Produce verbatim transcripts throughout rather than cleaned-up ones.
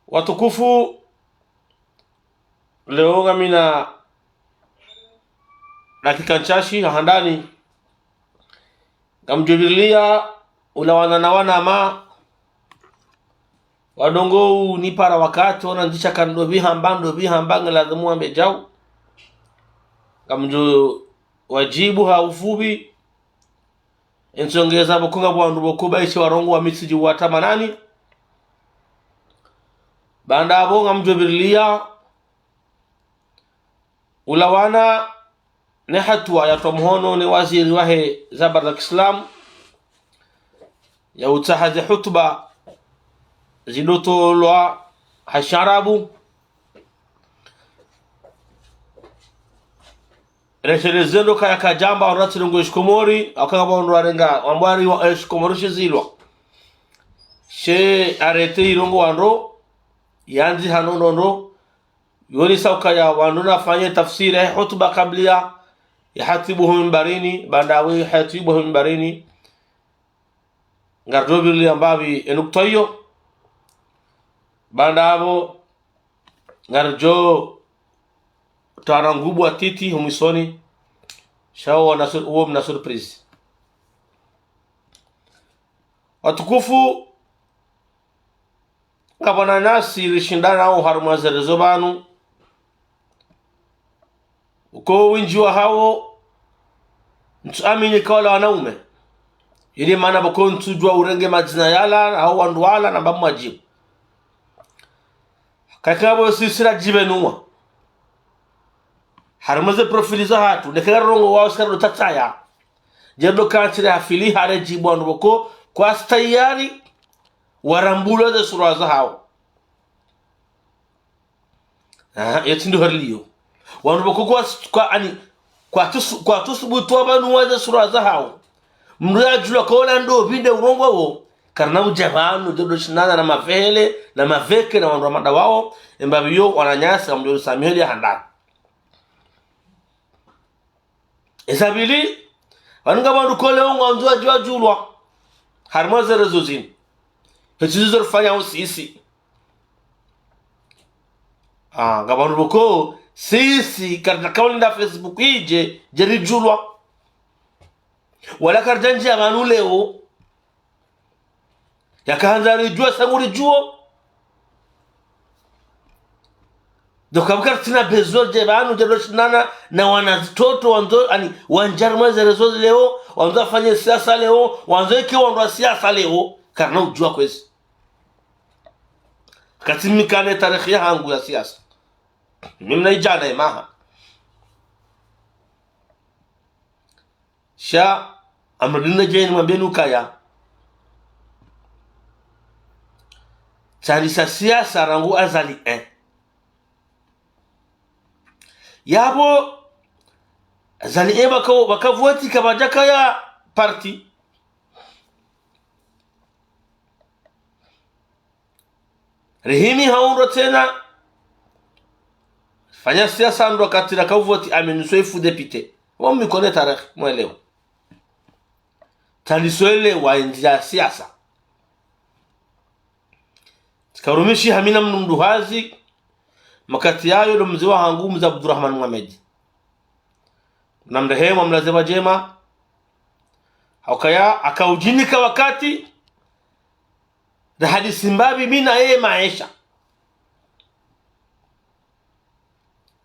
Watukufu, leo ngamina dakika ntsashi ha handani, ngamdjopvirilia ulawana na wanama, wandrongo unipara wakati, wana ndisha ka ndo pvi hamba, ndo pvi hamba, nge lazimu wambe djau. Ngamdjo wadjibu ha ufupvi, entsongeza pvoko ngapvo wandru pvoko baishe warongowa mi tsidji watamanani. Baanda apvo ngamdjopvirilia ulawana ne hatuwa yatwa mhono ne waziri wahe ze habari za kiislamu, ya utsaha ze hutuba zidjotolwa ha shiarabu. Resheleze ndo kaya kadjamba wandru watsi rongowa shikomori, hauka ngapvo wandru warenga, wambwari wa, eh, shikomori shizilwa. She arrêté irongowa ndro, yandzi hano ndro ndro, yonesa ukaya wandru nafanye tafsiri ya hutuba kabla ya hatibu ho mimbarini, baanda apvo hatibu ho mimbarini. Ngaridjopvirilia mbapvi enukta iyo. Baanda apvo ngaridjo tara ngubu atiti ho mwisoni. Sha wo wana sur-, wo mna surprise. Watukufu, ngapvwana nasi rishindanao harumwa ze réseaux pvanu. Uko wendji wahawo ntsu amini ka wala wanaume. Ili mana pvoko ntsudjuwa urenge madzina yala, hau wandru wala, namba mwadjibu. Kakapvo sisi radjipvenuwa. Harumwa ze profil zahatru, neka rongowa wao sika ndo tatsaya. Djendo kantsi re hafili hare djibu wandru pvoko kwatsi tayari warambulwa ze sura zahawo. Ah, yetsi ndo hariliyo. Wandru pvoko kwa, kwa ani, kwatsu-, kwatsusubutu wapvanuwa ze sura zahawo. Mndru yadjulwa ka ola ndo pvi nde urongowa wo, karina udja pvanu, djendo shinana na mavehele, na maveke, na wandru wa mada wawo, embapvi yo wananyasi, ngamdjo samiheli ya handani. Eza pvili, pvanu ngapvo wandru ko leo ngwandzo wadji wadjulwa harumwa ze réseaux zinu. Hetsi zizo rifanya usisi. Ah, ngapvo wandru pvoko sisi, karitaka ulinda Facebook idje, dje ridjulwa. Wala karidjandjiya pvanu leo, yakahandza ridjuwe sangu ridjuwo. Donc, apvo karitsina besoin dje pvanu djendo shinana na wana zitoto wandzo, ani, wandjari mwa ze réseaux leo, wandzo wafanye siasa leo, wandzo ike wandru wa siasa leo, karina udjuwa kwezi. Kati mi kana tarehi yahangu ya siasa. Mi mna idjana imaha. Sha, amrudina djeni mwambeni ukaya. Tsandisa siasa rangu Azali un. Yapvo, Azali un pvaka, pvaka voti kapvadjakaya parti. Rihimi haundrwa tsena, fanya siasa ndo wakati raka uvoti Amine Soefo député. Wo mikono tarehi, mwelewa. Tandiswele wa indzia siasa. Tsika urumishi hamina mnu mduhazi, makati yayo ndo mze wahangu, mze Abdurahman Mohamed. Namrehemu, amlaze pvadjema. Haukaya, hakaudjinika wakati, na hadisi mbapvi mi na yeye maesha.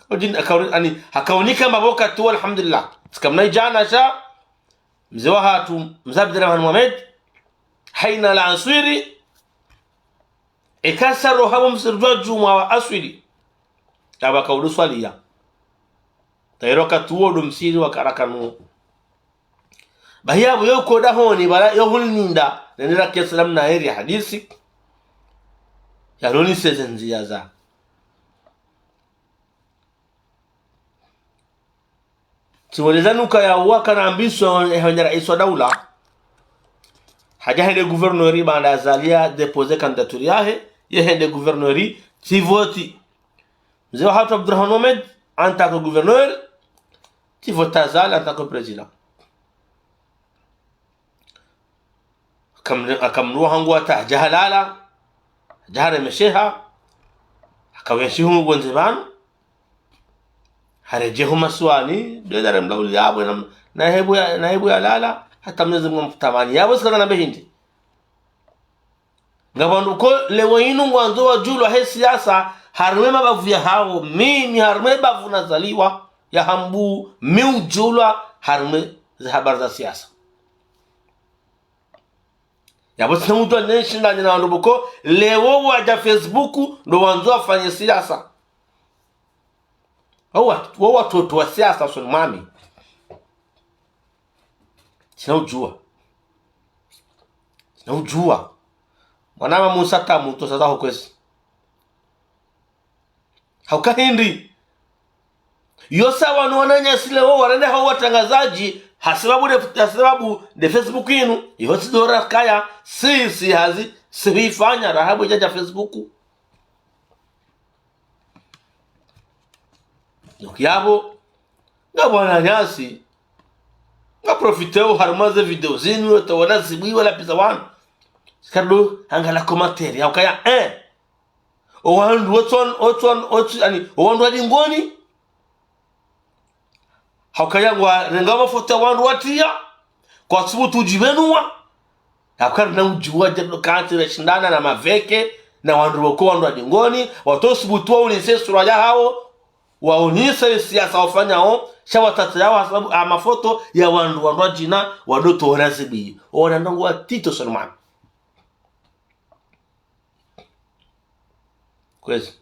Hakaudjin-, hakauri-, ani, hakaunika mapvo wakati wo, alhamdulillah. Tsika mna idjana sha, mze wahatru, mze Abdurahman Mohamed, hayina la answiri, ikasa roha pvo msiru djwa djumwa wa aswiri. Apvo hakauduswaliya. Tayari wakati wo ndo msiri wa karakanu. Bahi yapvo yo koda honi, bala yo hulininda, nendera kiislamu na heri hadisi. Yaloni seze ndzia za. Tsiweleza nuka ya wakana ambition ya hwenda raisi wa daula. Hadja hende gouverneur baanda Azali ya déposer candidature yahe, ye hende gouverneur, tsivoti. Mze wahatru Abdurahman Mohamed, en tant que gouverneur, tsivoti Azali en tant que président. Akam-, akamnuwa hangu hata hadja halala, hadja haremesheha, Kawenshi humu pvondze pvanu. Haredjei ho masiwani, ndo yadja remlauli yapvo, na, na hebu ya, na hebu yalala, hata Mwenyezi Mungu amfutamani. Yapvo tsi kana nambe hindri. Ngapvo wandru ko leo inu ngwandzo wadjulwa he siasa, harumwa ye mabavu yahawo, mimi harumwa ye bavu nazaliwa, ya Hambu, mi udjulwa, harumwa ze habari za siasa. Yapvo tsina udjuwa neshindane na wandru pvoko, leo wadja Facebook, ndo wandzo wafanye siasa. Wo wa, wo watoto wa siasa, usoni mwami. Tsina udjuwa. Tsina udjuwa. Mwana wa Musa tamu, tosa zaho kwezi. Hauka hindri. Yo sa wanu wananyasi leo warende hao watrangazadji, hasibabu nde, hasibabu nde Facebook inu, yo tsi ndo rakaya, si, si hazi, si huifanya, raha pvo idjadja Facebook. Donc yapvo, ngapvo wananyasi, ngaprofiteo harumwa ze video zinu, yo tawona zibwi wala piza wanu. Sikado, angalia commentaire, ya ukaya, eh, o wandru, otson, otson, otsi, ani, o wandru wa dingoni. Haukaya ngwarenga mafoto ya wandru watriya, kwatsubutu udjipvenua. Hauka rina udjuwa djado kantsi reshindana na maveke, na wandru pvoko wandru wa dingoni, watsosubutu waonese sura yahawo, waonese ye siasa wafanyao, sha watratayawo hasibabu ya mafoto ya wandru wandru wadjina, wado towa zibwi. Wana ndrongo watiti usoni mwami. Kwezi.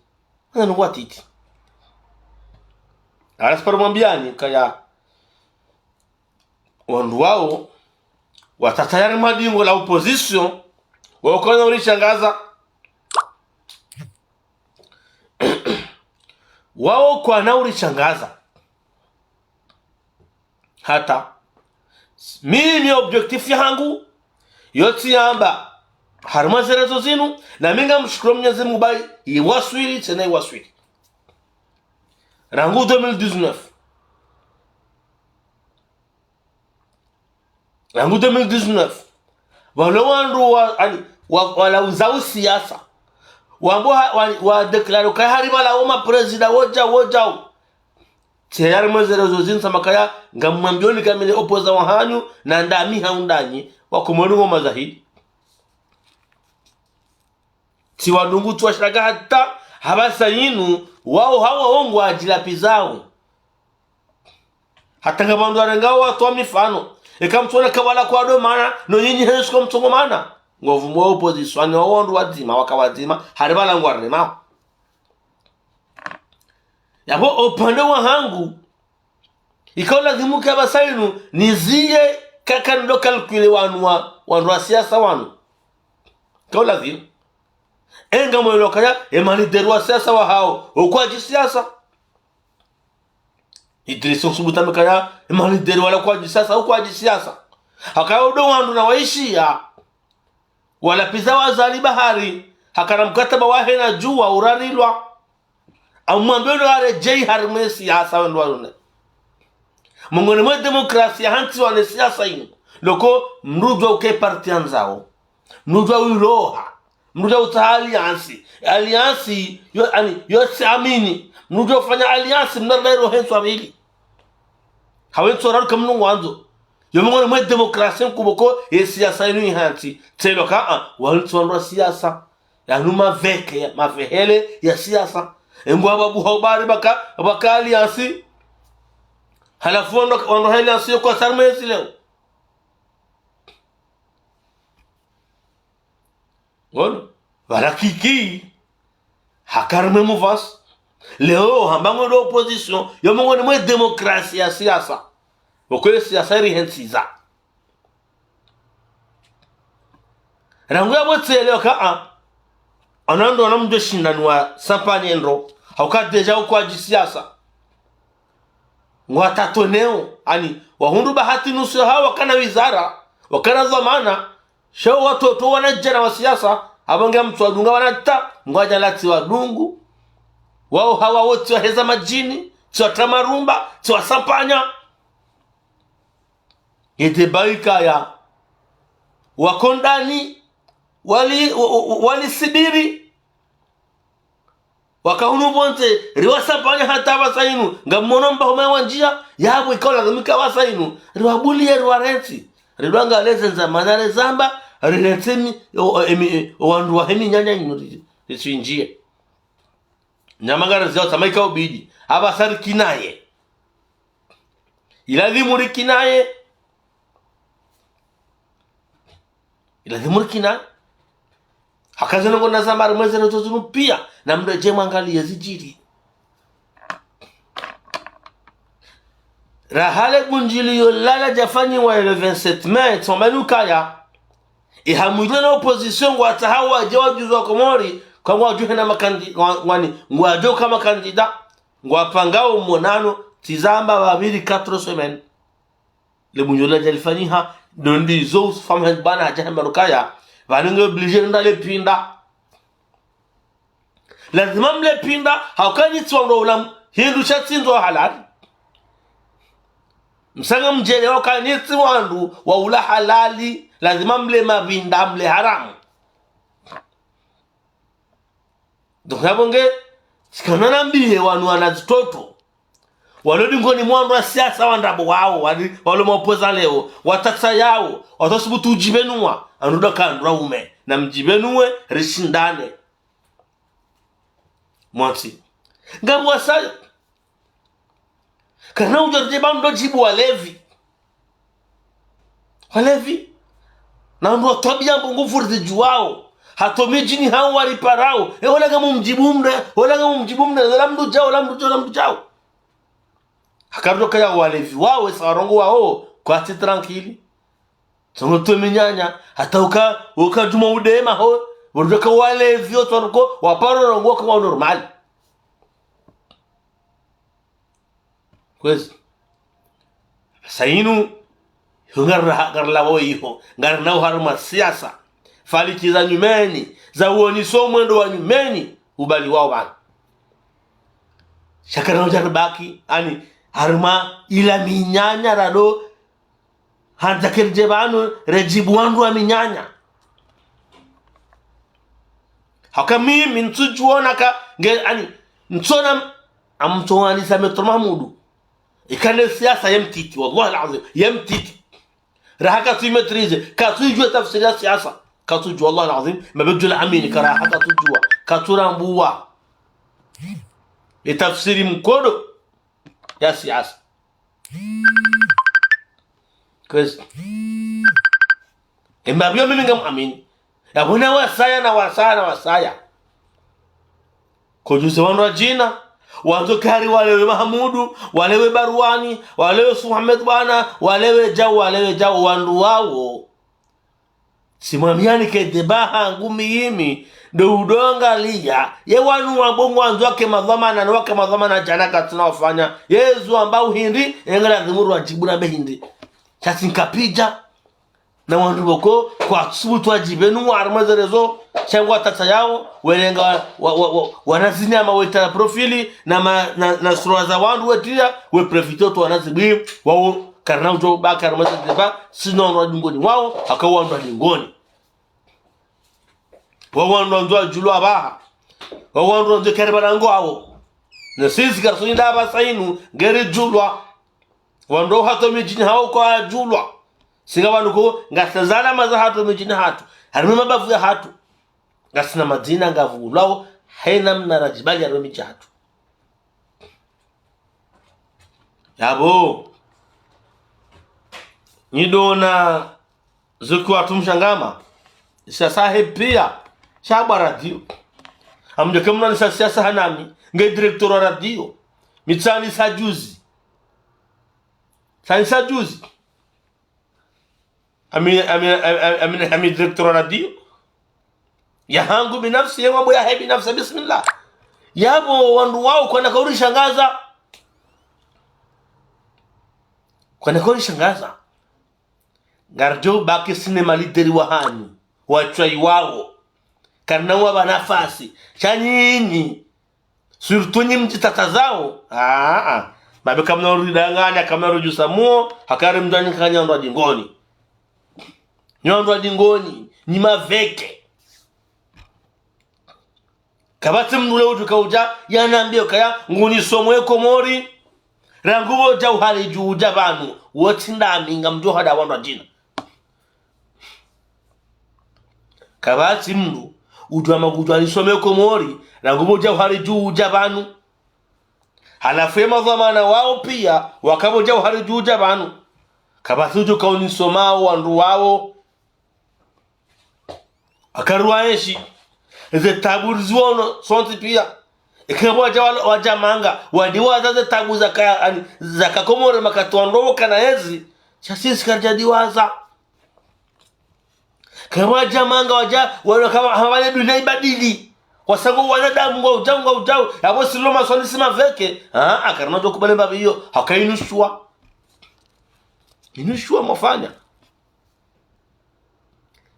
Wana ndrongo watiti. Ala siparo mwambiani kaya wandru wawo, watratayawo madingo la opposition, wawo kwana urishangaza. Wawo kwana urishangaza. Hata. Mimi objectif yahangu, yo tsi yamba, harumwa ze réseaux zinu, na mi ngamshukuru Mwenyezi Mungu bayi, iwaswili, tsena iwaswili. Rangu deux mille dix-neuf. Rangu deux mille dix-neuf. Walo wandru wa, ani, wa, walauzao siasa. Wambo ha, wa, wa déclare kaya hari wala oma président wodja, wodja. Tsi harumwa ze réseaux zinu sa makaya, ngamwambioni kamili opposant wahanyu, na ndami hau ndanyi, wakomoni ngoma zahidi. Tsi wadungu tsi washiraka hata, hapvasa yinu, wawo hawa wo ngwadjilapvizao. Hata ngapvo wandru warengao watowa mifano. Eka mtsona kabala kwa domana, no nyinyi henshi ko mtsongomana. Ngovu mwa opposition, ni wawo wandru wadzima, waka wadzima, hari pvala ngwarema. Yapvo upande wahangu, ikao lazimu ke hapvasa yinu, niziye kaka ndo calcule wanu wa, wandru wa siasa wanu. Ikao lazimu. Enga mwelo kaya, e maleader wa siasa wahawo, okwadji siasa. Idriss Déby tamekaya, e maleader wala kwadji siasa, okwadji siasa. Hakaya udo wandru na waishiya. Wala piza wazali bahari, hakana mkataba wahe na djuwa urarilwa. Amwambe ndo aredjei harumwa ye siasa wendo warune. Mongoni mwe demokrasia hantsi wane siasa inu. Loko mndru udjuwa uke parti yandzao. Mndru udjuwa uiroha. Mndru udjuwa utsaha alliance. Alliance yo, ani, yo tsi amini. Mndru udjuwa ufanya alliance mndru ardairo hentsu amili. Hawentsu araru kamnungu wandzo. Yo mongoni mwe demokrasia nkuboko ye siasa inu ihantsi. Tselo ka, ah, wantsi wandru wa siasa. Yanu maveke, mavehele ya siasa. Engwa babu haubari baka, baka alliance. Halafu wandru, wandru alliance yo kwatsi harumwa ezi leo. Ngono, pvala kiki, haka harumwa mouvance. Leo, hamba ngwendo opposition, yo mongoni mwe demokrasia ya siasa. Pvoko ye siasa iri hentsiza. Rangu yapvo tselewa ka, ah, ana ndo ana mdjo shindani wa sampanye ndo, hauka déjà okwadji siasa. Ngwatatoneo, ani, wahundru bahati nusu yahawo wakana wizara, wakana dhwamana, sha wo watoto wana djana wa siasa, apvo nge mtsu wadunga wana ta, ngwadja la tsi wadungu. Wawo hawa wo tsi waheza madjini, tsi watra marumba, tsi wasampanya. Ye débat ikaya. Wakondani, wali, wa, wa, walisibiri. Waka hunu pvontsi, riwasapanya hata pvasa inu, ngamwono mba homa wandjia, yapvo ikao lazimu ika pvasa inu, riwabuliye riwarentsi, ridjwanga leze ndzamana rezamba, rirentsi mi, o, o, emi, o wandru wahe minyanya inu ri, risindjiye. Nyama ngariziao tsama ika ubidi, apvasa rikinaye. Ilazimu rikinaye. Ilazimu rikinaye. Haka zinu ngo nazamba harimwa ze réseaux zinu pia, na mdru yadje mwangaliye zidjiri. Raha le bundjiliyo lala ladjafanyiwa le vingt-sept mai, tsamba ni ukaya. Iha mwidjo na opposition ngwatsahao wadje wadjuze wa Komori, kwa ngwadjo hena makandi, ngwa-, ngwani, ngwadjo ka makandida, ngwapangao monano, tsi zamba pvapvili quatre semaines. Le bundjiliyo ladja lifanyiha, ndo ndizo ufahamu bwana hadja hamba ukaya, pvanu nge obligé nda le pinda. Lazima mle pinda, hauka nyi tsi wandru wa ula hindru sha tsi ndo halali. Msanga mdjelewa uka nyi tsi wandru wa ula halali, lazima mle mapinda, mle haramu. Donc, yapvo nge, tsikana nambiye wanu wana zitoto. Walo dingoni mwa wandru wa siasa wa ndrabo wao, wali, walo maopposants leo, watsatsa yao, watsosubutu udjipvenua, wandru ndo ka wandru waume, na mdjipvenue, rishindane. Mwantsi. Ngapvo wasaya. Kana udjo ridje pvanu ndo djibu walevi. Walevi. Na wandru wa twabiya mbovu rizidjuwao. Hata omidjini hawo wariparao. E, ola ngamumdjibu mdru, ola ngamumdjibu mdru, ola mdru djao, ola mdru djao, ola mdru djao. Haka ridjo kaya walevi wao, esa warongoao, kwatsi tranquille. Tsongo twe minyanya, hata uka, uka djuma udema ho, wandru ka walevi otwaruko, waparo rongoa kama normal. Kwezi. Sa inu, iho ngarila, ngarila wo iho, ngarina uharuma siasa. Falikiza nyumeni, za uoniso mwendo wa nyumeni, ubali wao pvanu. Sha kana udja ribaki, ani, haruma ila minyanya rado, handza ke ridje pvanu, redjibu wandru wa minyanya. Haka mimi, ntsudjuona ka, nge, ani, ntsona, amtsowanisa Maître Mahamudu. Ikane siasa ye mtiti, wallahi al-azim, ye mtiti. Raha katsu maîtriser, katsu idjuwa tafsiri ya siasa. Katsu idjuwa, wallahi al-azim, mabedjula amini, ka raha katsu idjuwa, katsu rambuwa. E tafsiri mkodo ya siasa. Kwezi. E mbapvi yo mimi ngamwamini. Yapvo na wasaya, na wasaya, na wasaya. Kodjuze wandru wadjina, wandzo kari walewe Mahamudu, walewe Barwani, walewe Suhamed bwana, walewe djau, walewe djau, wandru wawo. Simwambiani ke deba hangu mimi, ndo udongaliya, ye wanu wabongo wandzo wake madhwamana, na wake madhwamana djana katsina wafanya, yezu amba uhindri, engela dhimuru wadjibu na behindri. Sha tsi nkapvidja, na wandru pvoko, kwatsubutu wadjipvenua harumwa ze réseaux, sha ngwatsatsa yao, welenga wa, wa, wa, wa, wanazinyama wetala profil, na ma, na, na sura za wandru wetria, we profité tu wanazibwi, wao, karina udjo baka harumwa ze débat, sino wandru wa dingoni wao, haka wandru wa dingoni. Wao wandru wandzo wadjulwa pvaha. Wao wandru wandzo kari pvalango wao. Na sisi karisoni nda pvasa inu, ngeri djulwa. Wandru hata omidjini hawo kwadjulwa. Singa pvanu ko, ngasina zalama za hata omidjini hatru. Harimwa mabavu ya hatru. Ngasina madzina ngavulwao, haina mna radjibali harimwa midji hatru. Yapvo. Nyi ndo na zuki watru mshangama. Siasa he pia. Sha bwa radio. Amdjo ke mna nisa siasa hanami. Nge directeur wa radio. Mi tsanisa juzi. Tsanisa juzi. Ami, ami, ami, ami, ami directeur wa radio. Ya hangu binafsi, ye mambo yahe binafsi, bismillah. Yapvo wandru wao kwana kaurishangaza. Kwana kaurishangaza. Ngaridjo baki sisi ne ma leader wa hanyu. Watswayi wao. Karina wapva nafasi. Sha nyinyi. Surtout nyi mdjitsatsa zao. Aa. Mabe kamna uridanganya, kamna uridjusa muo. Haka ri mdjwani kanya wandru wa dingoni. Nyi wandru wa dingoni. Nyi maveke. Kapvatsi mndru leo udjo kaudja yanambie ukaya ngunisomo ye Komori. Rangu pvo udja uhari dju udja pvanu, wotsi ndami, ngamdjo hada wandru wadjina. Kapvatsi mndru udjo amba ngudjo nisome Komori, rangu pvo udja uhari dju udja pvanu. Halafu ye madhwamana wawo piya, waka pvo udja uhari dju udja pvanu. Kapvatsi udjo kaunisoma wandru wawo. Waka ruwa enshi. Ze tabu riziwono sontsi piya. Eka pvo wadja wala, wadja manga, wadiwaza ze tabu zaka, ani, zaka Komori makati wandru wawo kana ezi. Sha sisi karidjadiwaza. Eka pvo wadja manga, wadja, wala kama, hama pvale dunia ibadili. Wasa ngo wanadamu ngwaudjao, ngwaudjao. Yapvo silo maswali sima pveke. Ah, ah, karina udjo kubali mbapvi iyo. Hauka inu shuwa. Inu shuwa mwafanya.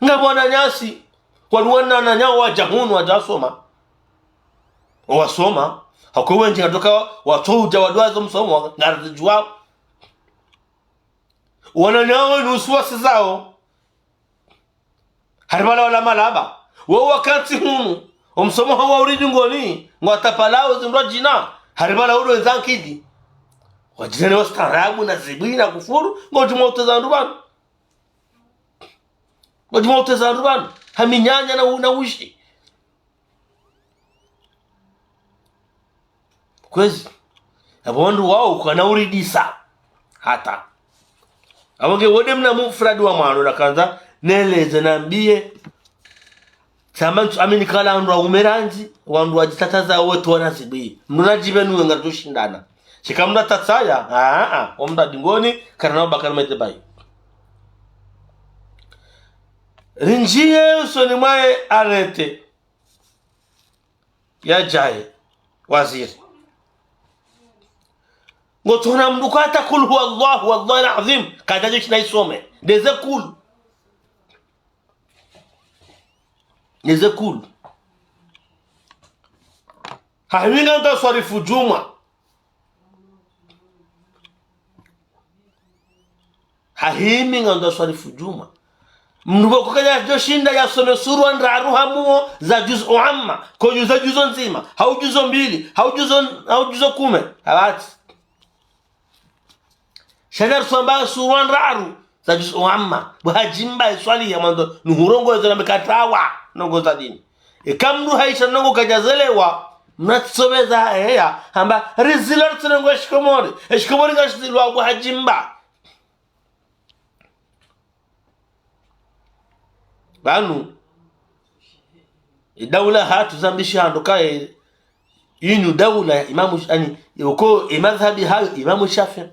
Ngapvo wananyasi, waliwana wananyawo wadja hunu wadja wasoma. Wasoma, hauka wendji ngatoka watsoudja wadwaza omsomo, ngaridjuwao. Wananyawo inu usuwasi zawo. Hari pvala wala malaba. Wo wakati hunu, omsomo hawo uridi ngoni, ngwatapalao zindru wadjina. Hari pvala udo wendza nkidi. Wadjina ni wastaarabu na zibwi na kufuru, ngodjuma uteza wandru pvanu. Ngodjuma uteza wandru pvanu. Ha minyanya na u-, na ushi. Kwezi. Yapvo wandru wawo kwana uridisa. Hata. Apvo nge wode mna mufradi wa mwando nakandza, neleze nambie. Tsamba ntsu amini kala wandru wa umerandzi, wandru wadjitataza wetu wana zibwi. Mndru nadjibe nuwe ngaridjo shindana. Shika mndru atatsaya, ah, ah, omndru adingoni, karina ubakana mete bayi. Rindjiye usoni mwaye arete. Yadjaye, waziri. Ngotsona mndru kwata kul huwa Allahu, wallahi al-azim, kadjadjo shinda isome. Ndeze kul. Ndeze kul. Hahimi ngandza swarifu djumwa. Hahimi ngandza swarifu djumwa. Mndru pvoko kadjadjo shinda yasome surwa ndraru hamuwo za juzu amma. Kodjuza juzu ndzima. Hau juzu mbili. Hau juzu, hau juzu kume. Hawati. Sha nari swamba surwa ndraru za juzu amma. Bo hadjimba iswali ya mwando nuhurongoza na mikatawa. Ndrongoo za dini. Eka mndru haisha ndrongoo kadjazelewa. Mnatsobeza heya. Hamba rizilo ritsinongo eshikomori. Eshikomori ngashizilwa bo hadjimba. Pvanu, idaula hatru zambishi hando kaye, inu daula ya Imamu Sh-, ani, uko imadhhabi hayo Imamu Shafi'i.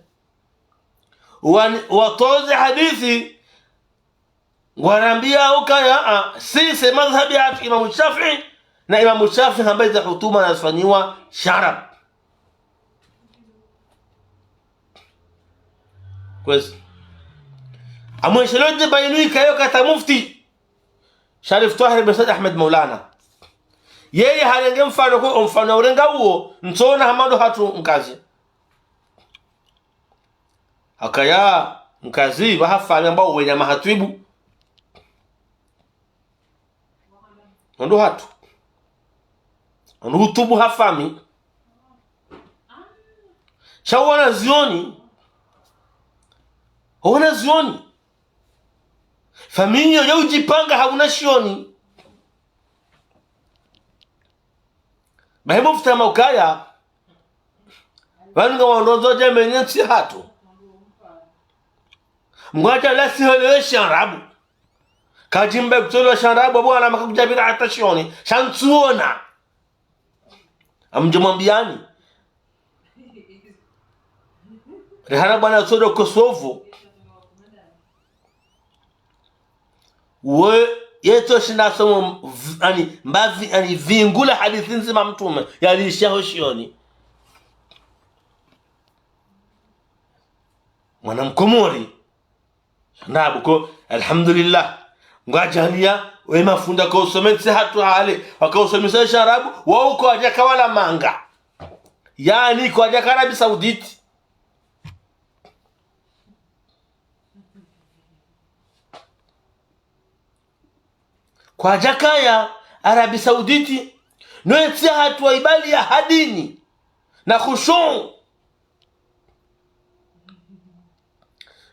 Wani, watoze hadisi, ngwarambia ukaya, ah, sisi madhhabi hatru Imamu Shafi'i, na Imamu Shafi'i hamba iza hutuma nazifanyiwa sharabu. Kwezi. Amweshelo de bayinu ikayo kata mufti. Sharif Twahir bin Said Ahmed Maulana. Yeye harenge mfano ko, mfano urenga uwo, ntsona hamando hatru nkazi. Hakaya nkazi, wahafanya mbao wenya mahatwibu. Wandru hatru. Wandru hutubu ha fami. Sha wanazioni. Wanazioni. Fami iyo ya udjipanga ha unashioni. Bahi mufti hama ukaya. Pvanu ngwandrondzo dje menye ntsi hatru. Mngwadja lasi helewe shiarabu. Kadjimba kutsolo shiarabu, abu ana maka kudjabira hata shioni. Sha ntsuona. Amdje mwambiani. Rihana bwana tsodo Kosovo. We, yetso shinda somo, v-, ani, mbavi, ani, vingula hadisi ndzima mtrume, yalishiya ho shioni. Mwana mkomori. Ndabuko, alhamdulillah. Ngwadjaliya, we mafunda ko usome ntsi hatru hale, waka usomesa shiarabu, wao ko wadja kawala manga. Yaani ko wadja ka Arabie Saoudite. Kwadjakaya Arabie Saoudite, No entsi yahatru waibaliya ha dini na khushu.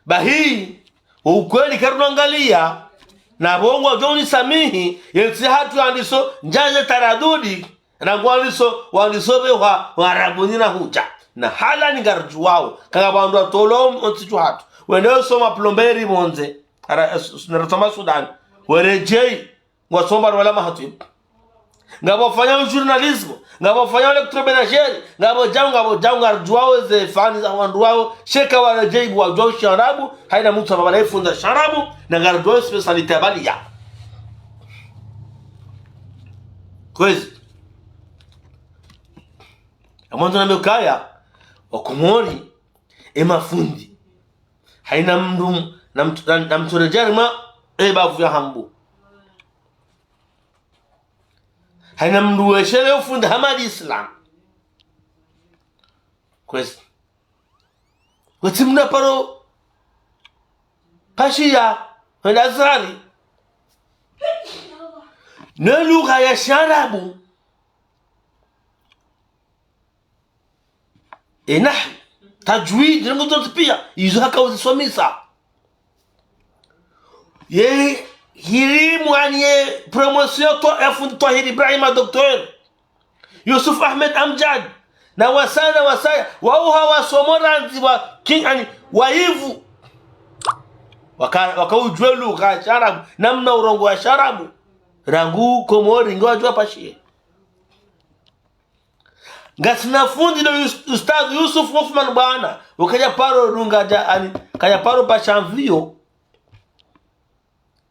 Bahi, ukweli karunangaliya, na pvo ngwadjo unisamihi, yentsi yahatru yandiso ndjandje taradudi, na ngwandiso, wandiso pvehwa, Waarabu nina hudja. Na hala ni ngaridjuwao, kanga pvandru watolo ontsi yahatru. Wende wosoma plomberie pvondze, ara, s-, s-, na ratama Sudan. Weredjeyi, ngwasomba rwala mahatwibu. Ngapvo wafanya journalisme, ngapvo wafanya électroménager, ngapvo djau, ngapvo djau, ngaridjuwao ze fani za wandru wao, sha kawaredjeyi pvo wadjuwao shiarabu, hayina mutru amba pvala yefundza shiarabu, na ngaridjuwao spécialité yabaliya. Kwezi. Amwandzo nambe ukaya, Wakomori, emafundi. Hayina mndru, namtu-, nam-, namtsoredjeyi harimwa, ebavu ya hambu. Hayina mndru weshelea ufundi hama li Islam. Kwezi. Wetsi mndru paro pashiya, hwenda Azhari. Ne lugha ya shiarabu. E nahwu, tajwid, ndrongoo zontsi piya, izo haka uzisomesa. Ye, hiri mwanye promotion to, ya fundi Twahiri Ibrahima, docteur. Yusuf Ahmed Amjad, na wasaya, na wasaya, wao hawasomo randzi wa King, ani, waivu. Waka, waka udjuwa lugha ya shiarabu, namna urongowa shiarabu. Rangu Komori, ngwadjuwa pashiye. Ngasina fundi ndo Yus-, Ustadh Yusuf Uthman Bwana, wakadja paro dunga dja, ani, kadja paro pasha mviyo.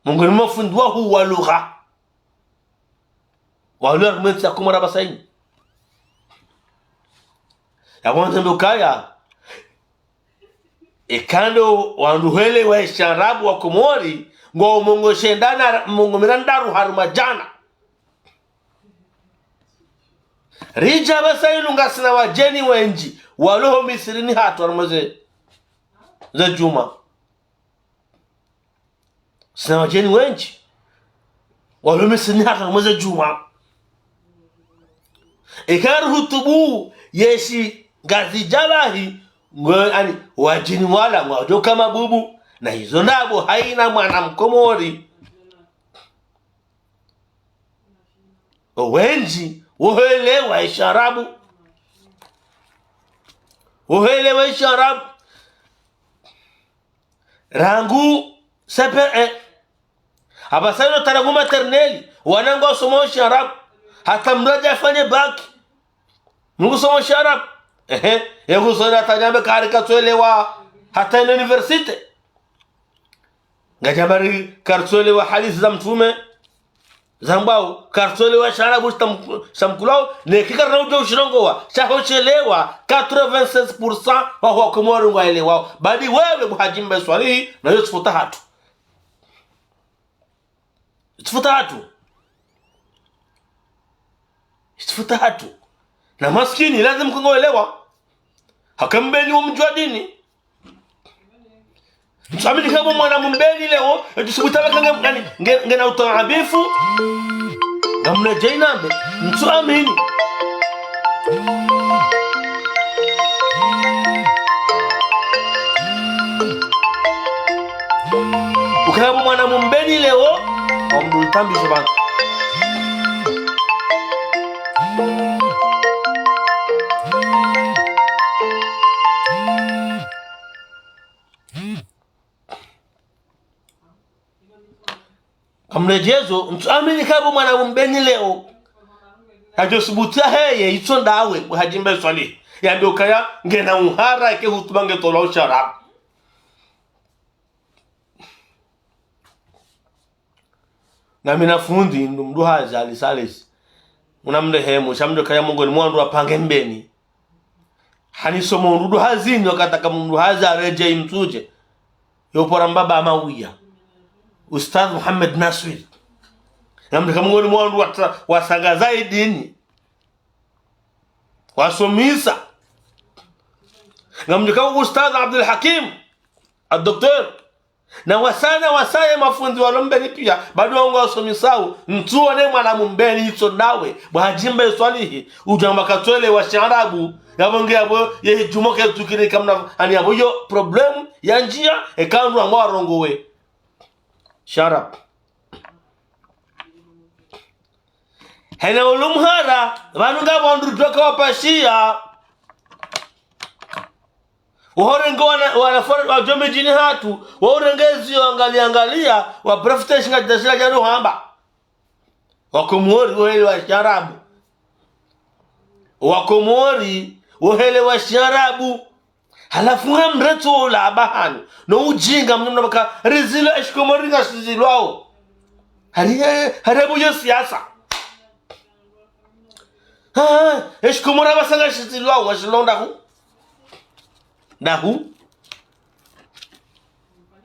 Mongoni mwa mafundi wahuu wa lugha. Wa lugha mwentsi ya Komori apvasa inu. Yapvo ntsendo kaya. Eka ndo wandru hwelewa shiarabu Wakomori, ngwao mengo shenda na mengo mirandaru harumwa djana. Ridja apvasa inu ngasina wadjeni wendji, walo ho misirini hatru harumwa ze, ze djumwa. Sina wadjeni wendji, walo misirini hatru harumwa ze djumwa. Eka ruhutubu yeshi Ngazidja bahi, ngo, ani, wadjeni wala, ngwadjo kama bubu, na izo ndapvo hayina mwana Mkomori. Owendji, wohelewa shiarabu. Wohelewa shiarabu. Rangu C P un. Apvasa inu hata rangu maternelle, wana ngwasomao shiarabu. Hata mndru yadje yafanye bac. Mndru ngusomao shiarabu. Ehe, ye ngusoma hata nyambe kari katsuelewa hata inu université. Ngadjamba ri karitsuelewa hadisi za mtrume, zambwao, karitsuelewa shiarabu shitam-, shitamkulwao, neka karina udjuwa ushirongowa, sha hoshelewa quatre-vingt-seize pour cent wa Wakomori ngwaelewao. Badi wewe Buhadji Mbae Swalihi, na yo tsi futa hatru. Tsi futa hatru. Tsi futa hatru. Na maskini, lazimu kungwelewa. Haka Mbeni wa mdji wa dini. Ntsuamini kapvo mwana Mbeni leo, ntsu subutu amba nge, nge, nge, ngena utaabifu. Ngamna djayinambe. Ntsuamini. Ukaya pvo mwana Mbeni leo, wamdru ntsambi zo pvanu. Kamredjezo, ntsuamini kapvo mwana Mbeni leo. Yadjo subutu yaheye, yitso ndawe, Buhadji Mbae Swalihi. Yambe ukaya, ngena uhara, eke hutuba ngetolwao shiarabu. Ngamina fundi, ndo mdru hazi Ali Salesi. Muna mrehemu, sha mdru kaya mongoni mwa wandru wapange Mbeni. Hanisomo mdru hazini, wakati aka mdru hazi aredjeyi Mitsudje. Yo pvo ramba ba Mawiya. Ustadh Muhammad Naswir. Ngamdjuwa ka mongoni mwa wandru wata-, wasangaza ye dini. Wasomesa. Ngamdjuwa ka Ustadh Abdul Hakim. Al-Docteur. Na wasaya, wasaya mafundi walo Mbeni piya, bado ngwasomisao, ntsuone mwana mu Mbeni itso nawe, bo Hadji Mbae Swalihi, udjamba katsuelewa shiarabu, yapvo nge yapvo, ye djumwa ke tsukiri kamna, ani yapvo yo problème, ya ndjiya, eka wandru wangwarongowe shiarabu. Hena ulu mhara, pvanu ngapvo wandru djoka wapashiya. Wahorenge wana, wana fora, wadjo midjini hatru, wahorenge ziyo angaliya, angaliya, waprofite shinga djashila djano hamba. Wakomori, wohelewa shiarabu. Wakomori, wohelewa shiarabu. Halafu ngamretso ola apvahanu. No udjinga mnamna pvaka rizilo eshikomori ngashizilwao. Hari, hari yapvo yo siyasa. Ah, eshikomori apvasa ngashizilwao, washilonda hu. Ndahu.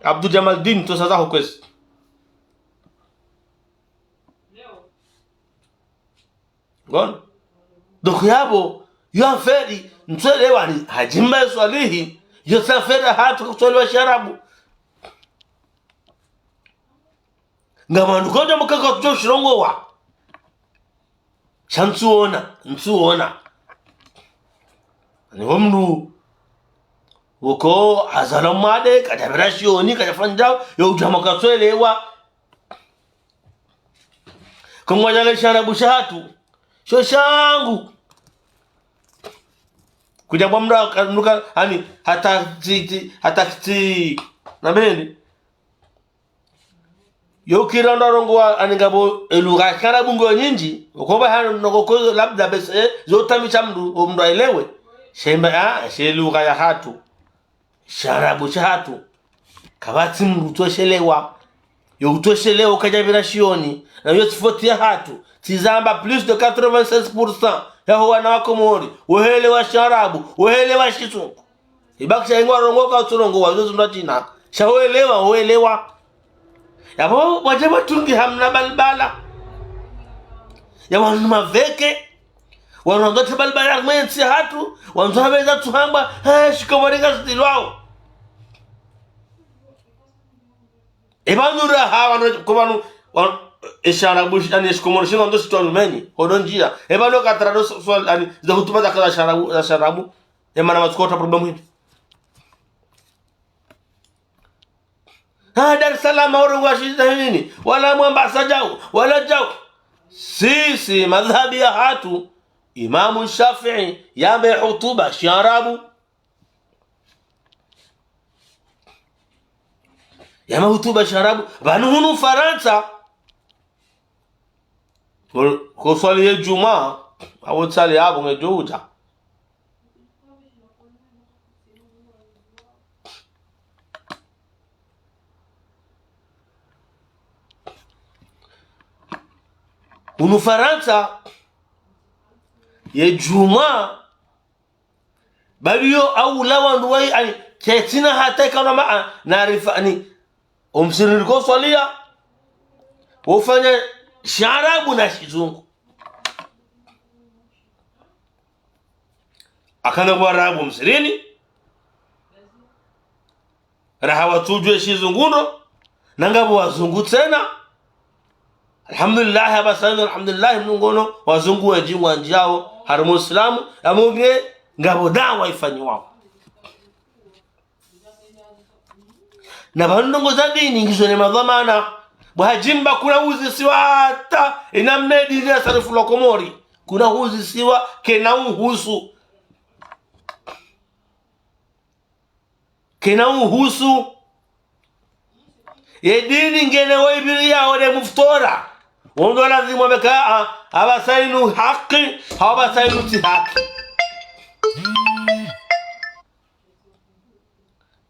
Abdou Djamaldine, to sasa ho kwezi. Ngono. Donc yapvo, yo affaire, ntsuelewa ni Hadji Mbae Swalihi, yo tsi affaire hatru kutsuelewa shiarabu. Ngamanu kodja mukaka kutso shirongowa. Sha ntsuona, ntsuona. Ni wo mndru, woko hazalwa mwade, kadjapvira shioni, kadjafanya djao, yo udjamba katsuelewa. Kangwadjale shiarabu shahatru, sho shangu. Kudja pvwa mndru aka-, mndru ka-, ani, hata tsi, tsi, hata tsi, na meni. Yo kira ndo arongowa, ani ngapvo, elugha shiarabu ngo nyindji, ukoba hano noko ko labda bese, eh, zo tamisha mndru, o mndru aelewe. Shemba, ah, she lugha yahatru. Shiarabu shahatru. Kapvatsi mndru utsoshelewa. Yo utsoshelewa kadjapvira shioni. Na yo tsi faute yahatru. Tsizamba plus de quatre-vingt-seize pour cent yaho wana wa Komori, wohelewa shiarabu, wohelewa shizungu. Ibakisha ingwarongoka utsorongowa, zo zindru shina. Sha wohelewa, wohelewa. Yapvo, wadje watungi hamna balbala. Ya wanu maveke. Wanu wandzo tsi balbala harumwa entsi yahatru, wandzo hapvendza tsuhambwa, eh, shikomori ngashizilwao. Epvanu raha, wanu, ko pvanu, wanu, eshiarabu, ani eshikomori, shinu ndo shitwa lumeni, hodo ndjiya. Epvanu katara do so-, so-, ani, za hutuba za kaza shiarabu, za shiarabu. Emana matsuko ta problème hini. Ah, Dar es Salaam, orongowa shizahini, wala Mombasa djao, wala djao. Sisi, madhhabi yahatru, Imamu Shafi'i, yambe hutuba shiarabu. Yambe hutuba shiarabu, pvanu hunu Farantsa. Ko, ko swali ye djumwa, awo tsali yapvo ngedjo udja. Hunu Farantsa, ye djumwa, baliyo aula wandru wayi, ani, ketsina hata ikana ma, a, na rifa, ani, omsirini ko swaliya, wofanya shiarabu na shizungu. Akana kwa arabu omsirini, raha watsudjuwa shizungu ndo, na ngapvo wazungu tsena. Alhamdulillah, apvasa inu, alhamdulillah, mnungono, wazungu wendji ngwandjiyao harumwa usilamu, yapvo nge, ngapvo dawa ifanyiwao. Na pvanu ndrongo za dini ngizo ne madhwamana. Bo Hadji Mbae, kuna uzisiwa hata, inamna dini ya sarifu la Komori. Kuna uzisiwa, kena uhusu. Kena uhusu. Ye dini ngena waibiri ya ode muftora. Wondo lazimu wambe ka, a, apvasa inu haki, apvasa inu tsi haki.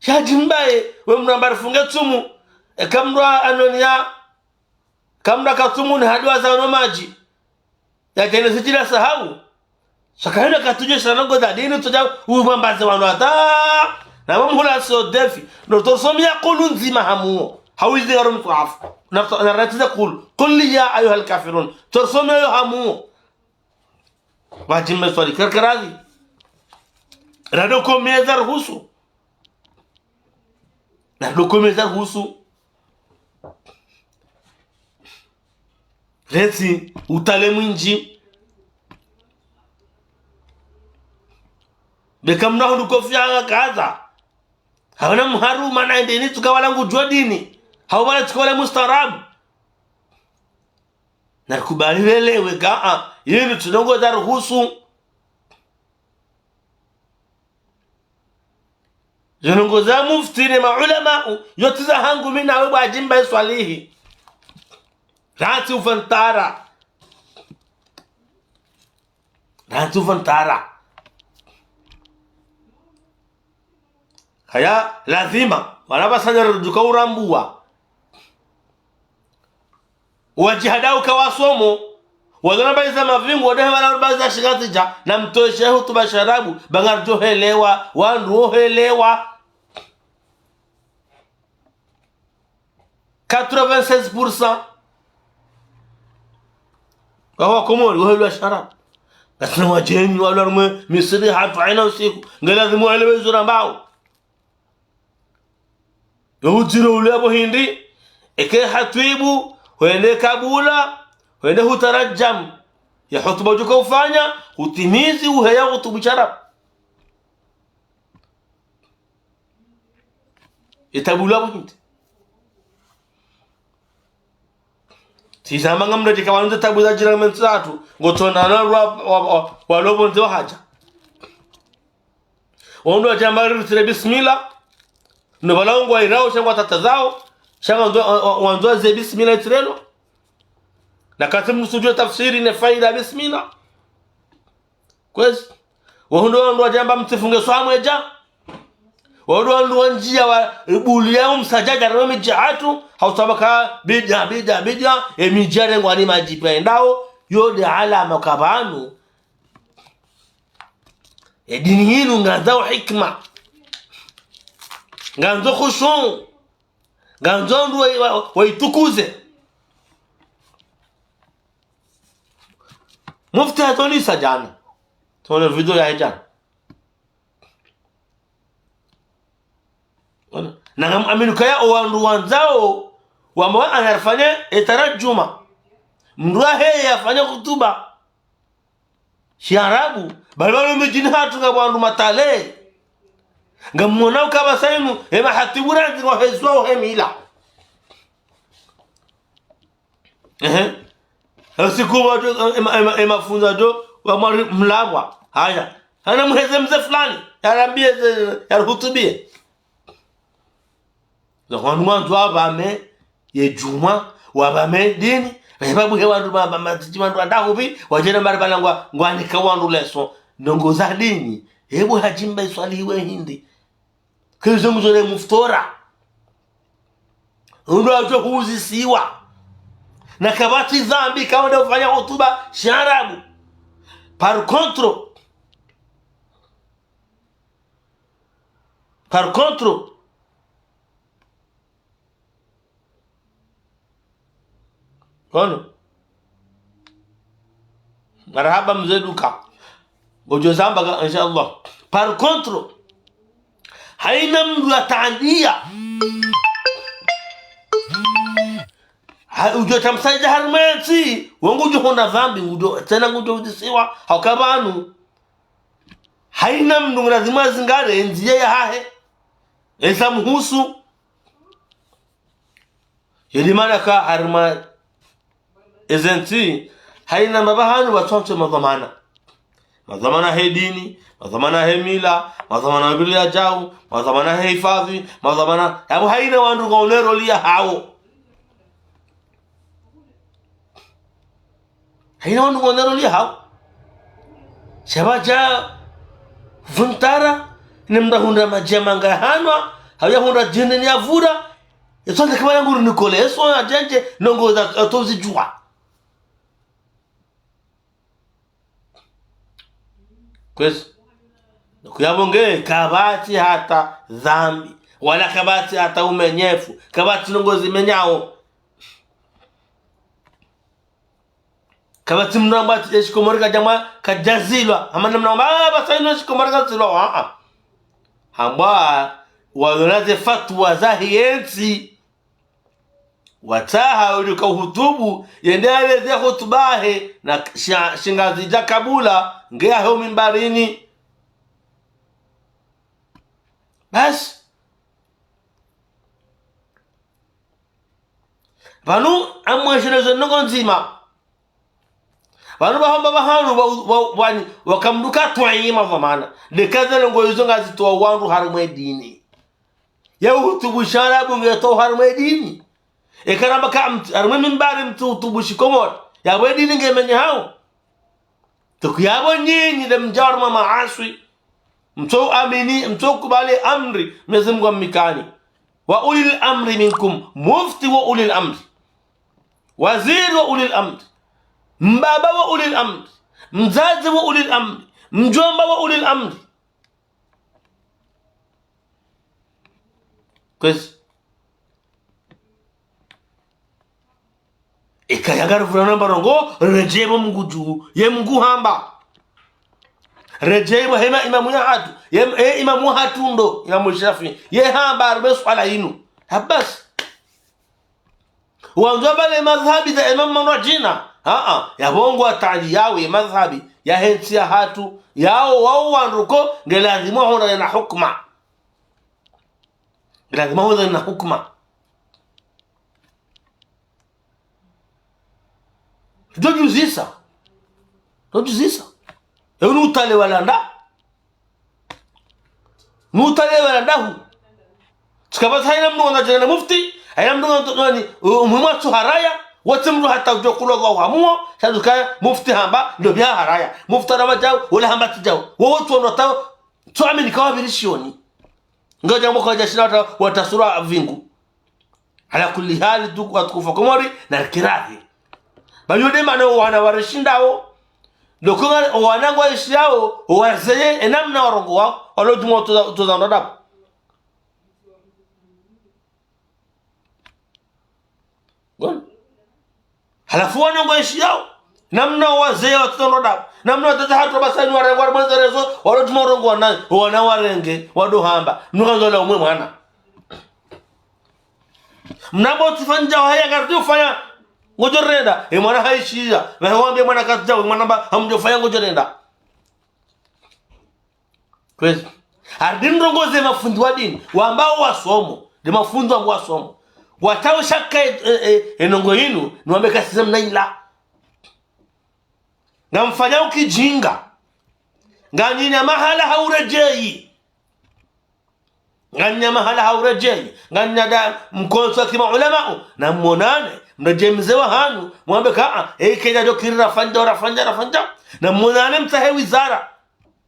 Sha Hadji Mbae, we mndru amba rifunge tsumu, eka mndru a-, anoniya, eka mndru aka tsumu ni hadiwa za no madji. Ya djene zidjila sahau. Sha kahina katsudje shana ngo za dini tsudja umwambaze wanu hata. Na mwa mhula so defi. No tsosomiya kulu ndzima hamuo. Hawizi ngaro mswahafu. Na, na ratiza kulu. Kul ya ayyuhal kafirun. Tsosomiya yo hamuo. Wadjime swali karkarazi. Rado ko meza ruhusu. Na dokumenti za ruhusu. Rentsi, utale mwindji. Beka mna hundru kofiya kadha. Hawana mharuma na ende ni tsuka wala ngudjuwa dini. Hau wala tsuka wala mustaarabu. Na rikubali lelewe ka, a, yinu tsi ndrongoo za ruhusu. Zinu ndrongoo za mufti ne maulama, yo tsi zahangu mi nawe bwa Djimba Swalihi. Rantsi ufantara. Rantsi ufantara. Haya, lazima, wala basanya ruduka urambuwa. Wadjihadao ka wasomo, wadhona baiza mavingu, wadehe wala baiza shingazidja, na mtowe shehu hutuba sharabu, ba ngaridjo helewa, wandru wo helewa. Quatre-vingt-seize pour cent. Wawa Komori, wo helewa sharabu. Ngasina wadjeni, walo harumwe Misri, hatru hayina usiku. Nge lazimu wahelewe izo rambao. Yo udziro ule apvo hindri, eke hatwibu, hwende kabula, hwende hutaradjam. Ya hutuba udjoka ufanya, hutimizi uheya hutubu sharabu. Itabu ule apvo hindri. Tsi zamba ngamdjo djika wandru tabu za djira mentsi zatru, ngotsonda na wa, wa, wa, walo pvondze wahadja. Wandru wadjamba ritire bismillah. No pvala ngwairao, sha ngwatatazao, sha ngwandzo, wa, wa, wandzo ze bismillah itirelwa. Na kati msudjuwa tafsiri ne faida ya bismillah. Kwezi. Wahundru wandru wadjamba mtsifunge swamu edja. Wahundru wandru wandjiya wa buliya umsadjadja rano midji hatru, hau saba ka bid'a, bid'a, bid'a, e midji yarengwa ni madji pia endao, yo nde alama ka pvanu. E dini yinu ngandzao hikima. Ngandzo khushu. Ngandzo wandru wa, wa, waitukuze. Mufti hatonesa djana. Tone video yahe djana. Ona. Na ngam amini kaya o wandru wandzao, wamba anarifanye etaradjuma. Mndru wahe yafanye hutuba shiarabu, bali pvalo midjini hatru ngapvo wandru matale. Ngamwona uka pvasa inu, ema hatwibu randzi ngwahezwa uhe mila. Ehe. Usiku wadjo, ema, ema, ema funza djo, wamwari mlapvwa. Haya. Hana muheze mze fulani. Yarambiye ze, yarihutubie. Za wandru wandzo wapvame, ye djumwa, wapvame dini, webabu he wandru ma, ma, ma, zidji wandru wandahupvi, wadjena mbali pvala ngwa, ngwanika wandru leso. Ndrongoo za dini. Hebu hadjimba iswaliwe hindri. Kezi mzone muftora. Ndo wadjo huzisiwa. Na kapvatsi dhambi, kawa nde ufanya hutuba shiarabu. Par contre, par contre, ono. Marahaba mze duka. Ngodjo zamba ka, inshallah. Par contre, hayina mndru yataandiya. Ha, udjo tamsaidia harumwa entsi, wo ngudjo hona dhambi, ngudjo, tsena ngudjo uzisiwa, hauka pvanu. Hayina mndru ngilazimu azingare, endziya yahahe. Esa muhusu. Yedi mana ka harumwa ezentsi, hayina mbapvi hanu pvatsontsi madhwamana. Madhwamana he dini, madhwamana he mila, madhwamana wa bili ya djau, madhwamana he hifadhwi, madhwamana, yapvo hayina wandru ngwaonao roli yahawo. Hayina wandru ngwaonao roli yahawo. Sha pvadja vuntara, ne mndru ahundra madji ya manga yahanwa, hau yahundra djindri ni yavura, eso nde kama yangu nikole, eso adjandje, ndrongoo za, atozidjuwa. Kwezi. Kuyapvo nge, kapvatsi hata dhambi. Wala kapvatsi hata umenyefu. Kapvatsi ndrongoo zimenyao. Kapvatsi mndru amba ati eshikomori kadjamwa, kadjazilwa. Hama namna amba, ah, pvasa inu eshikomori kazilwa. Ah, ah. Hamba, Walo na ze fatwa zahe yentsi. Watsaha uli ka uhutubu, yende yaleze hutuba yahe, na sha-, shingazidja kabula, nge yahe o mimbarini. Basi. Pvanu amwesheleze ndrongoo ndzima. Pvanu pvahamba pvahanu pva, pva, pvani, wakamduka twanyima pvamana. Ndeka ze ndrongoo izo ngazitowa wandru harumwa ye dini. Ye uhutubu shiarabu ngetowa harumwa ye dini. Eka ramba ka mtru, harumwa ye mimbari mtru hutubu shikomori. Yapvo ye dini ngemenyehao. Tuku yapvo nyinyi nde mdja harumwa maaswi. Mtso amini, mtso kubali amri, Mwenyezi Mungu amnikani. Wa ulil amri minkum, mufti wa ulil amri. Waziri wa ulil amri. Mbaba wa ulil amri. Mdzadze wa ulil amri. Mdjomba wa ulil amri. Kwezi. Eka yangari vura namba ndrongoo, redjei pvo Mngu dju, ye Mngu hamba. Redjei pvo hema imamu yahatru, ye, e imamu wahatru ndo, Imamu Shafi, ye hamba harumwa ye swala yinu. Habasi. Wandzo pvale madhhabi za imamu manu wadjina. Aa, yapvo ngwa tali yawo ye madhhabi, yahe ntsi yahatru, yawo wawo wandru ko, nge lazimu wahundrane na hukuma. Nge lazimu wahundrane na hukuma. Ndo djuzisa. Ndo djuzisa. Ewe ni utale walanda. Ni utale walanda hu. Tsikapvatsi hayina mndru ngwandzo djana mufti, hayina mndru ngwandzo nani, u-, umuhimu watsu haraya, wontsi mndru hata udjo kulwa wa uhamuo, sha dukaya mufti hamba, ndo pvia haraya. Mufti hamba djau, wala hamba tsi djau. Wowo tsu ono tao, tsu amini kawa pvili shioni. Ngodja mbo kwadja shinda wata-, watasura vingu. Ala kulli hali tuku watukufu wa Komori, na rikirahi. Ba yo nde mana owana warishindao. Ndo ko nga owana ngwaishiyao, owazee, enamna warongoao, walo djumwa utoza, utoza ndo adabu. Ngono. Halafu wana ngwaishiyao. Namna wazee watoza ndo adabu. Namna watoza hatru basani warenge, wari mwendza rezo, walo djumwa urongoa nayo, owana warenge, wado hamba. Mndru ngwandzo la umwe mwana. Mnambo tsi fanya djau haya ngarudi ufanya ngodjo renda. E mwana haishiya. Pvahe wambia mwana katsi djau, e mwana mba hamdjo fanya ngodjo renda. Kwezi. Harudi ndrongoo ze mafundi wa dini. Wambao wasomo. Nde mafundi wambao wasomo. Watao shaka e, e, e, e ndrongoo yinu. Niwambe kasi za mna ila. Ngamfanya ukijinga. Nganyina mahala ha uredjeyi. Nganyina mahala ha uredjeyi, nganyina da mkonso wa kima ulamau, na mwonane, mredjeyi mze wa hanyu, mwambe kaa, e, kenya ndo kiri rafanya, rafanya, rafanya. Na mwonane mtsahe wizara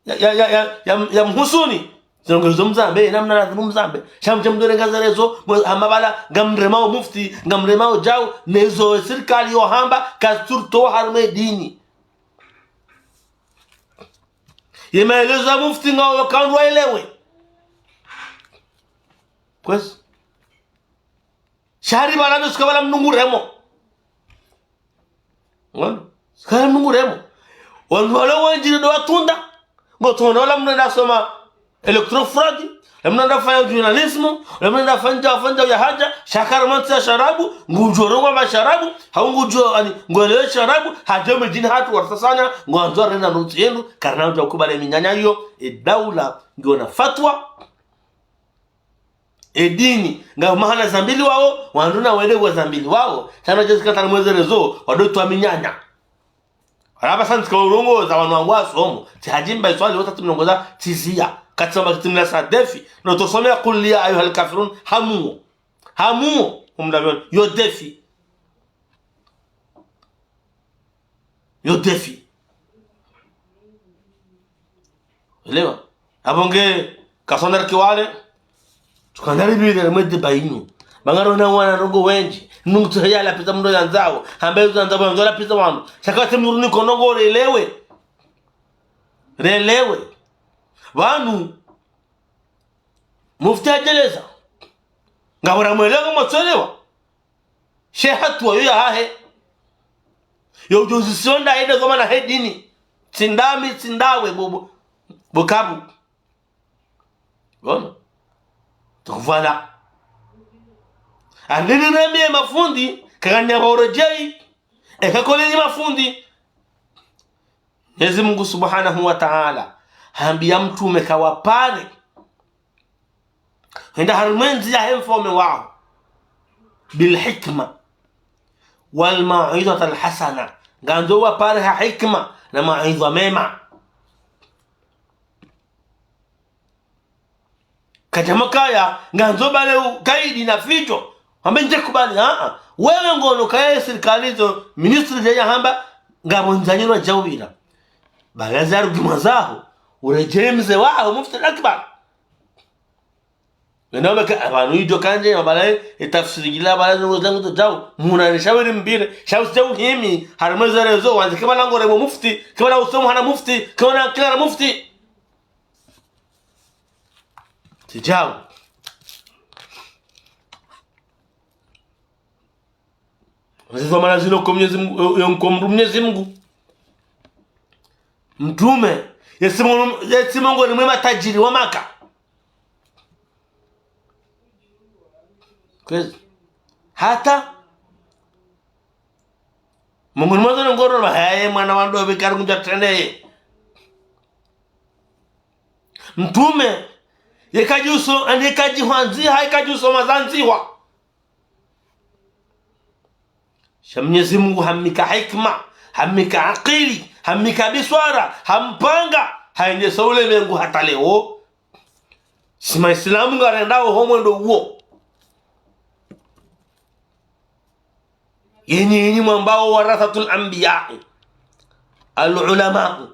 ya, ya, ya, ya, ya, ya mhusuni. Zilongo izo mzambe, namna lazimu mzambe. Sha mdje mdore ngaza rezo, mwe, hama pvala, ngamremao mufti, ngamremao djau, nezo sirikali yo hamba, kazitsu ritowa harumwa ye dini. Ye maelezo ya mufti ngayo kandru waelewe. Kwezi. Sha hari pvala ndo sika pvala mndru nguremo. Ngono. Sika pvala mndru nguremo. Wandru wale wendji ndo watunda. Ngo tunda wala mndru nda soma électrofrodi, la mndru nda fanya journalisme, la mndru nda fanya, fanya ya haja, sha kara mantsi ya sharabu, ngudjo rongoa ma sharabu, hau ngudjo, ani, ngwelewe sharabu, hadja medjini hatru warsasanya, ngwandzo renda ntsi yenu, karina udja kubali minyanya iyo, e daula, ngiyo na fatwa, e dini, nga mahala zambiliwao, wandru na wende wa zambiliwao, shana jezi katana mweze rezo, wado twa minyanya. Wala pvasa ntsika urongoza wanu wangu wasomo. Tsi hadjimba iswali wota tsi mrongoza tsiziya. Katsamba kitsimila sa défi. No tosome ya قل يا أيها الكافرون. Hamuo. Hamuo. Umdavyo. Yo défi. Yo défi. Elewa. Apvo nge kasonda riki wale. Tukandari bile mwe débat yinu. Ba ngaro na wana ndrongoo wendji. Nungu tsoheya lapviza mndru yandzao. Hamba yuzo yandzao yandzo lapviza wanu. Sha ka tsi mndru niko ndrongoo relewe. Relewe. Pvanu. Mufti hadjeleza. Ngapvo ra mwelewa ngamotsoelewa. She hatuwa yo yahahe. Yo ujuzi sionda ende zoma na he dini. Tsi ndami, tsi ndawe, bo, bo, bo kabu. Ngono. Donc voilà. Alini nami ye mafundi, kanganya ba uredjei, eka kweli ni mafundi. Mwenyezi Mungu Subhanahu wa Ta'ala, hambiya mtrume kawapare. Hwenda harumwa ye ndziya yahe mfaume waho. Bil hikma. Wal mau'izati al hasana. Ngandzo wapare ha hikma na mawaidha mema. Kadja mwakaya, ngandzo bale ukaidi na fidjo. Hambe ndje kubali, aa. Wewe ngono kaya sirikali zo, ministri dje yahamba, ngapvo ndzanyi no djawira. Bala za rugimwa zaho, uredjei mze waho, mufti al-akbar. Wena wabeke, apvanu idjo kandje, mabala, e tafsiri gila, bala zo zangu zo djau, muna ni shawiri mbire, shawu sijau himi, harumwa ze rezo, wandze kama lango remo mufti, kama na usomo hana mufti, kama na kila na mufti. Sijau. Zizo mana zino kwa Mwenyezi Mungu, yo, yo kwa mdru Mwenyezi Mungu. Mtrume, yesi Mungu, yesi Mungu ni mwe matajiri wa Maka. Kwezi. Hata Mungu ni mwandzo ngoro, haye mwana wa ndopvi kari kundja trende ye. Mtrume, yeka djuso, ani yeka djihwandziha, yeka djuso mazandziwa. Sha Mwenyezi Mungu hamnika hikma, hamnika akili, hamnika biswara, hampanga, hayendesa ulemengu hata leo. Si maislamu ngarendao ho mwendo uwo. Yenyi, yenyi mwambao warathatul anbiya. Al ulama.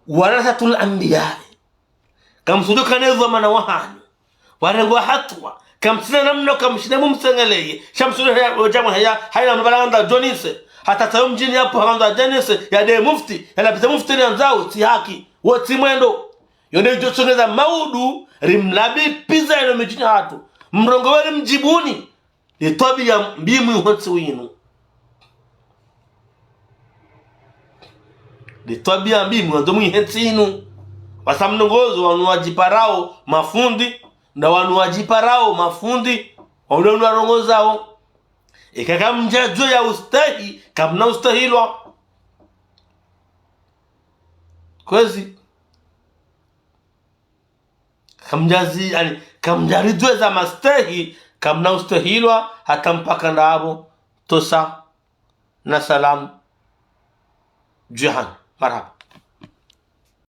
Warathatul anbiya. Kamsudjo kana dhwamana wahanyu. Warengwa hatuwa. Kamsina namna kamshine mumsengeleye. Shamsudjo haya, ojamwa haya, haya mbala ngandza djonise. Hata tayo mdjini yapvo ngandza djonise. Ya de mufti. Ya lapise mufti ni andzao. Tsi haki. Wo tsi mwendo. Yo nde idjo tsongeza maudu. Rimlabi piza yeno midjini hatru. Mrongowe rimdjibuni. Nde twabiya mbi mwihontsi winu. Nde twabiya mbi mwandzo mwihontsi inu. Wasa mnongozo wanu wadjiparao mafundi, na wanu wadjiparao mafundi, wanu wanu warongozao. Eka kamdjadjuwa ya ustahi, kamna ustahilwa. Kwezi. Kamdjazi, ani, kamdjaridjuwa za mastehi, kamna ustehilwa, hata mpaka ndapvo, tosa, na salam, djihani. Marahaba.